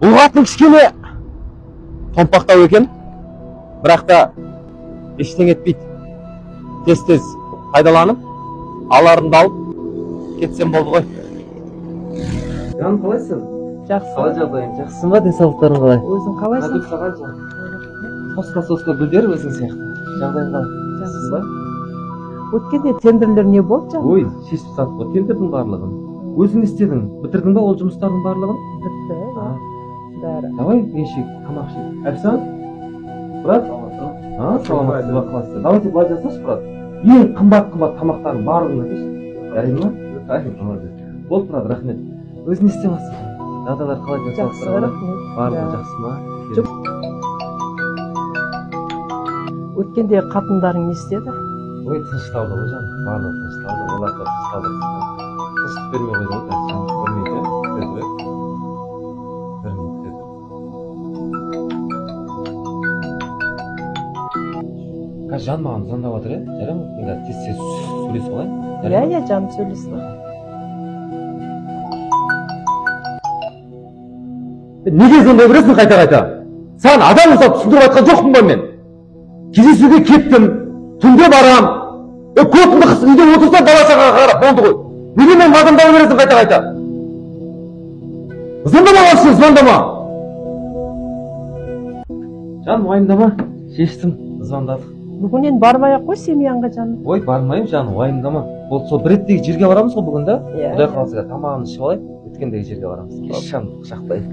Бұл қатын кішкене томпақтау екен, бірақ та ештеңе етпейді. Тез-тез пайдаланып, аларымды алып кетсем болды ғой. Жаным, қалайсың? Жақсы. Қалай жағдайың? Жақсысың ба? Денсаулықтарың қалай? Өзің қалайсың? Продукция қанша? Соска-соска гүлдер өзің сияқты. Жағдайың қалай? Жақсысың ба? Өткенде тендерлер не болды жаным? Ой, шешіп тастадық қой тендердің барлығын. Өзің не істедің? Бітірдің ба ол жұмыстардың барлығын? Бітті, бәрі. Давай, ешек, тамақ ішейік. Әбісан? Брат? Саламатсыз ба, қалайсыз? Давайте былай жасашы, брат. Ең қымбат-қымбат тамақтардың барлығын әкелші. Жарай ма? Ай, молодец. Болды, брат, рахмет. Өзің не істеп жатырсың? Жағдайлар қалай, денсаулықтар Жақсы, қалай? рахмет. Барлығы жақсы ма? Жоқ. Өткенде қатындарың не істеді? Ой, тынышталды ғой жаным. Барлығы тынышталды. Олар да тынышталды. Тыныштық бермей қойды ғой қазір. Бір минут, иә? Күте тұрайық. Бір минут күте тұр. Қазір жан маған звондап жатыр, иә? Жарай ма? Мен қазір тез-тез сөйлесіп алайын. Иә, иә, жаным, сөйлесіп. Неге звондай бересің қайта-қайта? Саған адам ұстап түсіндіріп айтқан жоқпын ба мен? Кездесуге кеттім, түнде барам. Көтіңді қысып үйде отырсаң бала шағаға қарап болды ғой. Неге мен звондап бересің қайта-қайта? Звондама вообще, звондама. Жаным, уайымдама, шештім, звондадық. Бүгін енді бармай ақ қой семьяңға, жаным. Ой, бармаймын, жаным, уайымдама. Болды, сол бір реттегі жерге барамыз ғой бүгін да? Иә. Құдай қаласа, тамағымызды ішіп алайық, өткендегі жерге барамыз. Кеш жаным, құшақтайын.